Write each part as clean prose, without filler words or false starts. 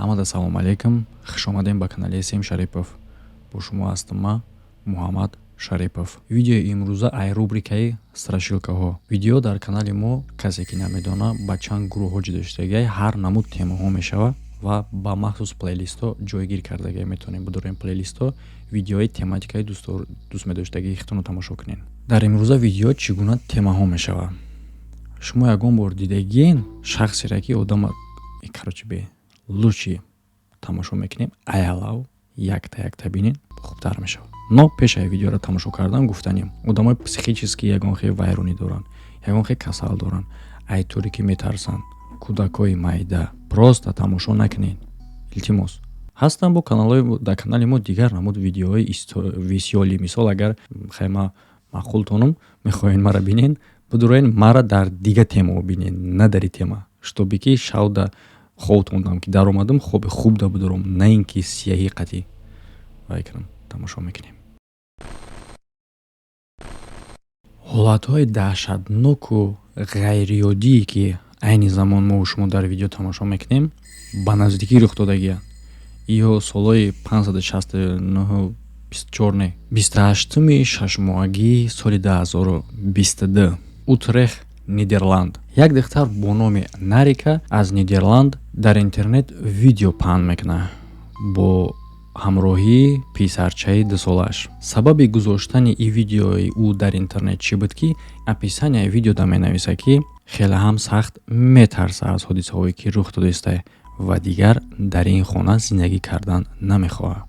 Ҳамада салом алейкум, хушомадем ба канали См Шарипов. Бо шумо ҳастам ман, Муҳаммад Шарипов. Видеои имрӯза ай рубрикаи страшилкаҳо. Видео дар канали мо, касе ки намедона, ба чанд гурӯҳҳо ҷудо шудагиай, ҳар намуд темаҳо мешавад ва ба махсус плейлистҳо ҷойгир кардагиай. Метавонем бидорем плейлистҳо, видеои тематикаи дӯст медоштагии худтонро тамошо кунед. Дар имрӯза видео чӣ гуна темаҳо мешавад? Шумо ягон бор дидагиен шахсере ки одама, короче, бе лучи тамошо мекунем, аялав якта якта бинен, хубтар мешавад. Но пешаи видеоро тамошо кардан гуфтанем, одамои психически ягон хел вайронӣ доранд, ягон хел касал доранд, ай торикӣ метарсанд, кӯдакҳои майда просто тамошо накунед, илтимос. Ҳастанд бо каналҳои, дар канали мо дигар намуд видеоҳои весёлый. Мисол, агар хайма маъқултонум, мехоҳед мара бинен, бидуроен мара дар дига темао бинен, на дар и тема, чтобы ки шавда хобтондам ки даромадам, хоби хуб да бидуром, на ин ки сияҳӣ қатӣ вай кунам. Тамошо мекунем ҳолатҳои даҳшатноку ғайриоддие, ки айни замон мо шумо дар видео тамошо мекунем, ба наздикӣ рух додагианд. Иё солҳои 569 24, не, 28-уми шашмоҳагии соли 2022, Утрех, Нидерланд. Як духтар бо номи Нарика аз Нидерланд дар интернет видео паҳн мекунад бо ҳамроҳии писарчаи дусолааш. Сабаби гузоштани ин видеои ӯ дар интернет чӣ буд, ки описанияи видеода менависад, ки хеле ҳам сахт метарса аз ҳодисаҳое, ки рух додааста, ва дигар дар ин хона зиндагӣ кардан намехоҳад.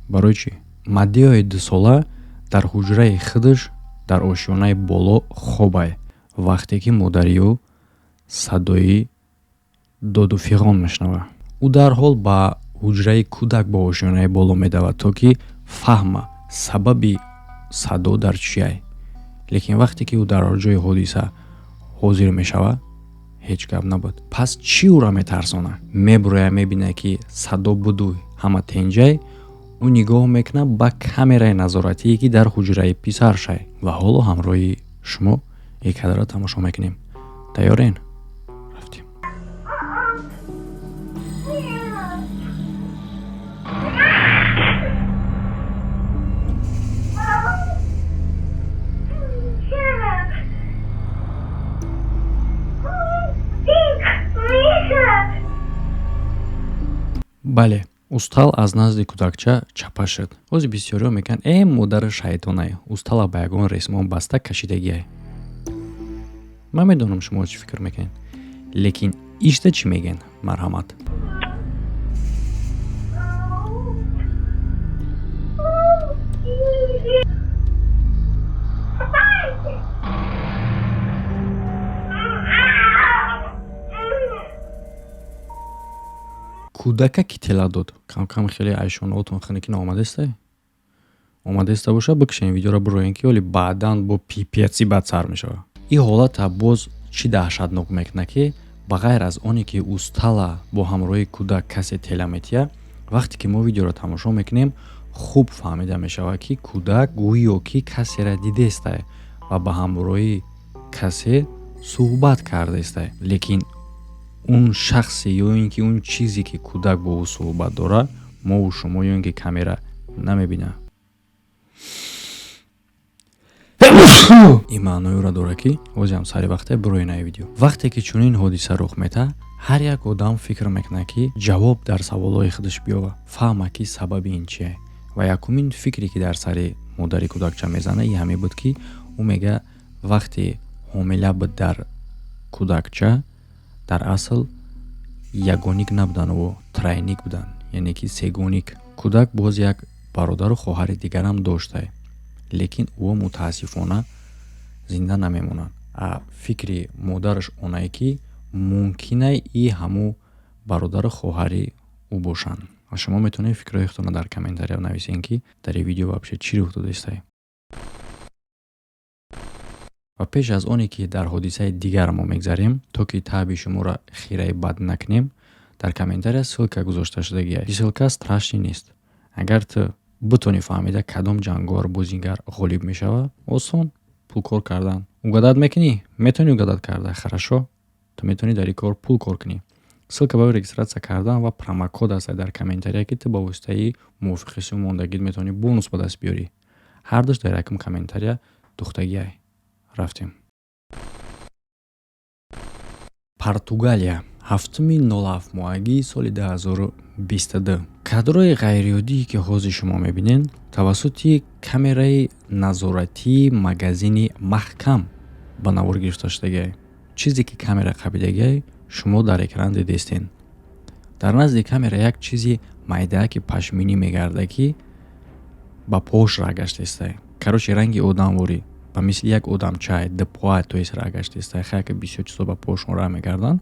Барои чӣ? Мадеои дусола дар ҳуҷраи худаш дар ошёнаи боло хобай, вақте ки модари ӯ садои доду фиғон мешунавад. Ӯ дарҳол ба ҳуҷраи кӯдак бо ошёнаи боло медавад, то ки фаҳма сабаби садо дар чиай. Лекин вақте ки ӯ дар ҷои ҳодиса ҳозир мешавад, ҳеҷ гап набуд. Пас чӣ ӯро метарсонад? Мебурояд, мебинад, ки садо буду ҳама тенҷай. Ӯ нигоҳ мекунад ба камераи назоратие, ки дар ҳуҷраи писаршай. Ва ҳоло ҳамроҳи шумо ин кадрро тамошо мекунем. Тайёрен? Рафтем. Бале, устал аз назди кӯдакча чапа шуд. Ҳозир бисёриҳо мегӯянд: «Э, модари шайтонай, устала ба ягон ресмон баста кашидагиай». Ман медонам, шумо чӣ фикр мекунед, лекин ишта чӣ мегӯен? Марҳамат. Кӯдака ки тела дод, камкам хеле айшонаотон хунукӣ наомадестай? Омадеста боша, бикшен видеоро, бироен, ки оли баъдан бо пипеци бад сар мешавад. Ин ҳолата боз чӣ даҳшатнок мекунад, ки ба ғайр аз оне ки устала бо ҳамроҳии кӯдак касе тела метиҳад, вақте ки мо видеоро тамошо мекунем, хуб фаҳмида мешавад, ки кӯдак гӯё ки касеро дидестай ва ба ҳамроҳии касе суҳбат кардаестай. Лекин он шахсе ё ин ки он чизе, ки кӯдак бо ӯ суҳбат дорад, мову шумо ё ин ки камера намебинад. Ин маънои ӯро дорад, ки ҳозиам сари вақте бирои наи видео. Вақте ки чунин ҳодиса рух метаҳад, ҳар як одам фикр мекунад, ки ҷавоб дар саволҳои худаш биёвад, фаҳма, ки сабаби ин чие. Ва якумин фикре, ки дар сари модари кӯдакча мезанад, ин ҳамин буд, ки ӯ мегӯяд, вақте ҳомила буд дар кӯдакча, дар асл ягоник набуданд, ӯ тройник буданд, яъне ки сегоник. Кӯдак боз як бародару хоҳари дигарам доштай, лекин ӯ мутаассифона зинда намемонанд. А фикри модараш онае, ки мумкинай и ҳамун бародару хоҳари ӯ бошанд. Ва шумо метавонед фикрҳои худтонро дар комментария нависед, ки дар ин видео вообще чӣ рух додаистай. Ва пеш аз оне ки дар ҳодисаи дигар мо мегзарем, то ки таъби шуморо хираи бад накунем, дар комментария ссылка гузошта шудагиа. Ссылка страшный нест. Агар ту битонӣ фаҳмида, кадом ҷанговар бозингар ғолиб мешавад, осон пул кор кардан. Угадать мекунӣ? Метавонӣ угадать карда? Хорошо, ту метавонӣ дар ин кор пул кор кунӣ. Ссылка барои регистрация кардан ва промокод аст дар комментария, ки ту ба воситаи мувофиқи сӯ мондагит метавонӣ бонус ба даст биёрӣ. Ҳардуш дар якум комментария духтагиай. Рафтем. Португалия, 7-и 07-моҳагии соли 2022. Кадрҳои ғайриоддие, ки ҳозир шумо мебинед, тавассути камераи назоратии магазини маҳкам ба навор гирифта шудагиай. Чизе ки камера қабидагиай, шумо дар экран дидестен. Дар назди камера як чизи майдааки пашминӣ мегардад, ки ба пош раҳ гаштаистай. Короче, ранги одамворӣ, ба мисли як одамчай дупоа, то есть раҳ гаштаистай. Хая ки бисёр чизо ба пошон раҳ мегарданд,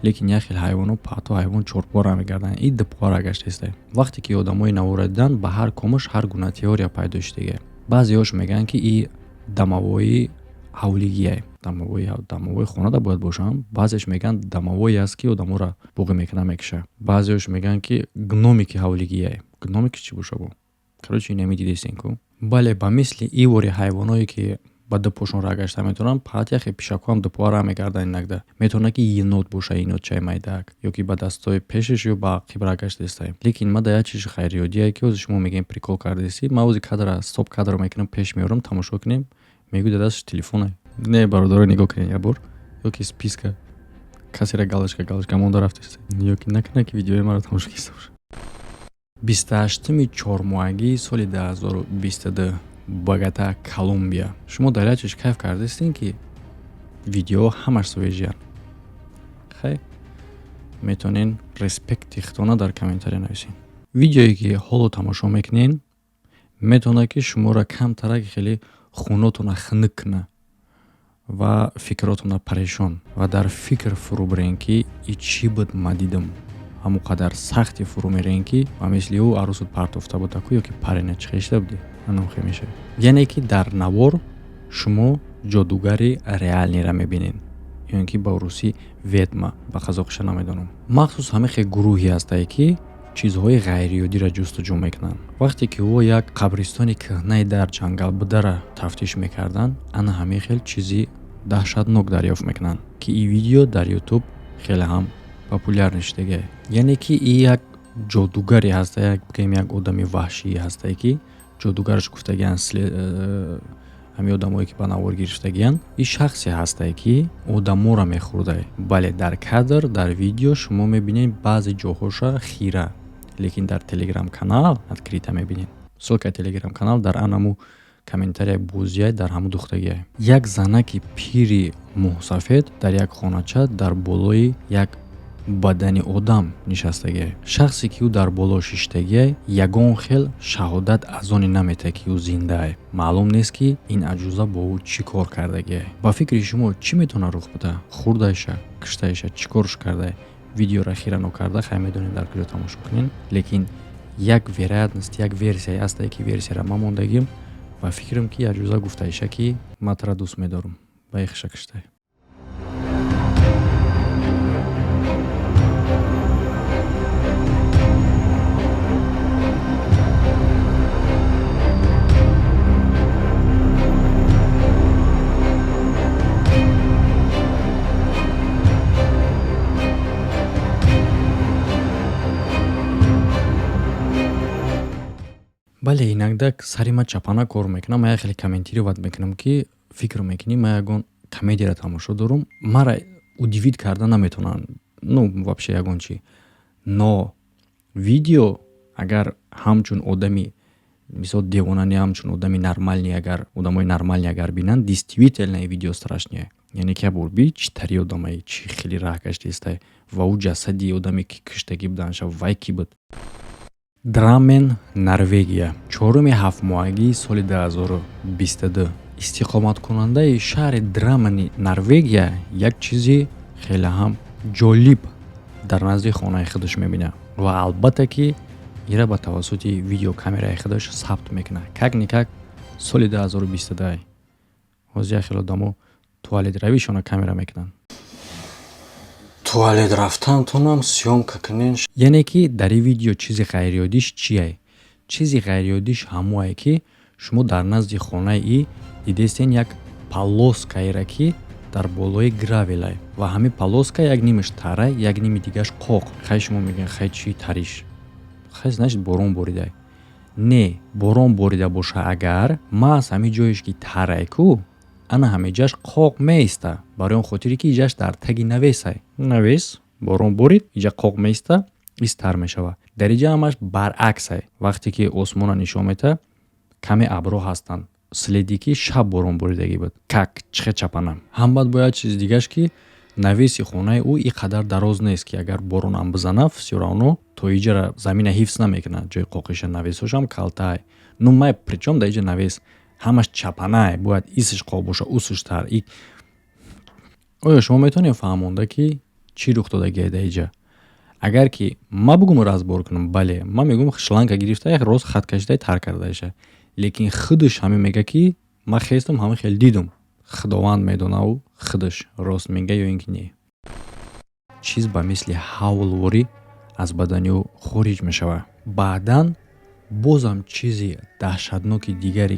лекин як хел ҳайвоно, ҳатто ҳайвон чорпо раҳ мегарданд, и дупоа раҳ гаштаистай. Вақте ки одамои наворро диданд, ба ҳар комаш ҳар гуна теория пайдо шудагиай. Баъзеҳош мегӯянд, ки и домовой ҳавлигиай, домовой хонада бояд бошанд. Баъзеаш мегӯянд, домовое аст, ки одаморо буғӣ мекунад, мекушад. Баъзеҳош мегӯянд, ки гномики ҳавлигиай. Гномики чӣ боша бо? Короче, инами дидестен ку. Бале, ба мисли ивори ҳайвоное, ки ба ду пошон раҳ гашта метавонанд, фақат яхе пишакҳоам дупоа раҳ мегарданд. Инакда метавонад, ки енот боша, енотчаи майдаак, ё ки ба дастои пешаш ё ба ақиб раҳ гаштаистай. Лекин ма да як чизи ғайриоддие, ки ҳозир шумо мегӯем, прикол кардаистӣ. Ман ҳозир кадра стоп кадр мекунам, пеш меорам, тамошо кунем. Мегӯй, дар дасташ телефоне. Не, бародаро, нигоҳ кунед як бор, ё ки списка касера галочка галочка монда рафтаиста, ё ки накунад, ки видеои маро тамошо киста боша. 28-и 4-моҳагии соли 2022, Богота, Колумбия. Шумо дар як чиз кайф кардаистем, ки видеоҳо ҳамаш свежий анд. Хай, метавонен респекти худтона дар комментария нависед. Видеое, ки ҳоло тамошо мекунед, метавонад, ки шуморо камтарак хеле хунотона хунук кунад ва фикротона парешон ва дар фикр фурӯ бирен, ки и чӣ буд ма дидам. Ҳамон қадар сахте фурӯ мерен, ки ба мисли ӯ арӯсут партофта будаку ё ки парена чихешта будӣ, анохе мешавад. Яъне ки дар навор шумо ҷодугари реальный ра мебинед, ё ин ки ба русӣ ведьма, ба қазоқиша намедонам. Махсус ҳамин хел гурӯҳе ҳастае, ки чизҳои ғайриоддиро ҷустуҷӯ мекунанд. Вақте ки ӯ як қабристони кӯҳнаи дар ҷангал будара тафтиш мекарданд, ана ҳамин хел чизи даҳшатнок дарёфт мекунанд, ки ин видео дар Ютуб хеле ҳам популярный шудагиа. Яъне ки и як ҷодугаре ҳаста, як бигӯем, як одами ваҳшие ҳастае, ки ҷодугараш гуфтагианд ҳамин одамое, ки ба навор гирифтагиянд. Ин шахсе ҳастае, ки одаморо мехӯрдае. Бале, дар кадр, дар видео шумо мебинед баъзе ҷоҳоша хира, лекин дар телеграм канал открыто мебинед. Ссылка и телеграм канал дар анаму комментария бозиай, дар ҳамун духтагиай. Як занаки пири мӯҳсафед дар як хонача дар болои як бадани одам нишастагиай. Шахсе, ки ӯ дар боло шиштагиай, ягон хел шаҳодат аз оне наметаҳад, ки ӯ зиндаай. Маълум нест, ки ин аҷуза бо ӯ чӣ кор кардагиай. Ба фикри шумо, чӣ метавонад рух бидаҳад? Хӯрдайша, киштаиша, чӣ корш кардае? Видеоро хира нокарда, хай, медонед дар куҷо тамошо кунед. Лекин як вероятность, як версияе ҳастае, ки версияро ман мондагим. Ба фикрам, ки аҷуза гуфтаиша, ки ман тура дӯст медорам, ба ихша киштай. Бале, инакда сари ман чапана кор мекунам. Ман як хеле комментировать мекунам, ки фикр мекунӣ, ман ягон комедияро тамошо дорум, мара удивить карда наметавонанд, ну вообще ягон чи. Но видео агар ҳамчун одами, мисол, девона не, ҳамчун одами нормальный, агар одамои нормальный агар бинанд, действительно видео страшное. Яъне ки як бор би, чӣ тари одамае, чӣ хеле раҳ гаштаистай ва ӯ ҷасади одаме, ки киштагӣ буданша, вай кӣ буд? Драммен, Норвегия, 4-уми 7-моҳагии соли 2022. Истиқоматкунандаи шаҳри Драммени Норвегия як чизи хеле ҳам ҷолиб дар назди хонаи худаш мебинад ва албатта ки ира ба тавассути видеокамераи худаш сабт мекунад. Как никак соли 2022, ҳозир як хел одамо туалет равишона камера мекунанд. Туалет рафтантонам съёмка кунен. Яъне ки дар ин видео чизи ғайриоддиш чие? Чизи ғайриоддиш ҳамое, ки шумо дар назди хонаи и дидестен як полоска еро, ки Дар болои гравелай ва ҳамин полоска як нимаш тарай, як ними дигаш қоқ. Хай, шумо мегӯед: «Хай, чӣ тариш?» Хай, значит, борон боридай. Не, борон борида боша агар, маҳз ҳамин ҷоеш ки тарай ку, ана ҳамиҷаш қоқ меиста, барои он хотире ки иҷаш дар таги навесай. Навес борон борид, иҷа қоқ меиста, из тар мешавад. Дар иҷа ҳамаш баръаксай. Вақте ки осмона нишон мета, каме абрҳо ҳастанд, следи ки шаб борон боридагӣ буд. Как чихе чапана ҳам. Баъд бояд чизи дигаш, ки навеси хонаи ӯ ин қадар дароз нест, ки агар боронам бизана, всё равно то иҷара замина ҳифз намекунад, ҷои қоқиша. Навесҳошам калтаай. Ну май причём дар иҷа навес? Ҳамаш чапанае, бояд исиш қоқ боша, усиш тар. Оё шумо метавонед фаҳмонда, ки чӣ рух додагиае дар иҷа? Агар ки ма бугум, разбор кунам, бале, ман мегӯям, шланга гирифта, як рост хат кашида, тар кардаиша. Лекин худаш ҳамин мега, ки ман хестам, ҳамин хел дидум. Худованд медонаву худаш рост мега ё ин ки не. Чиз ба мисли ҳавлворӣ аз бадани ӯ хориҷ мешавад. Баъдан бозам чизи даҳшатноки дигаре.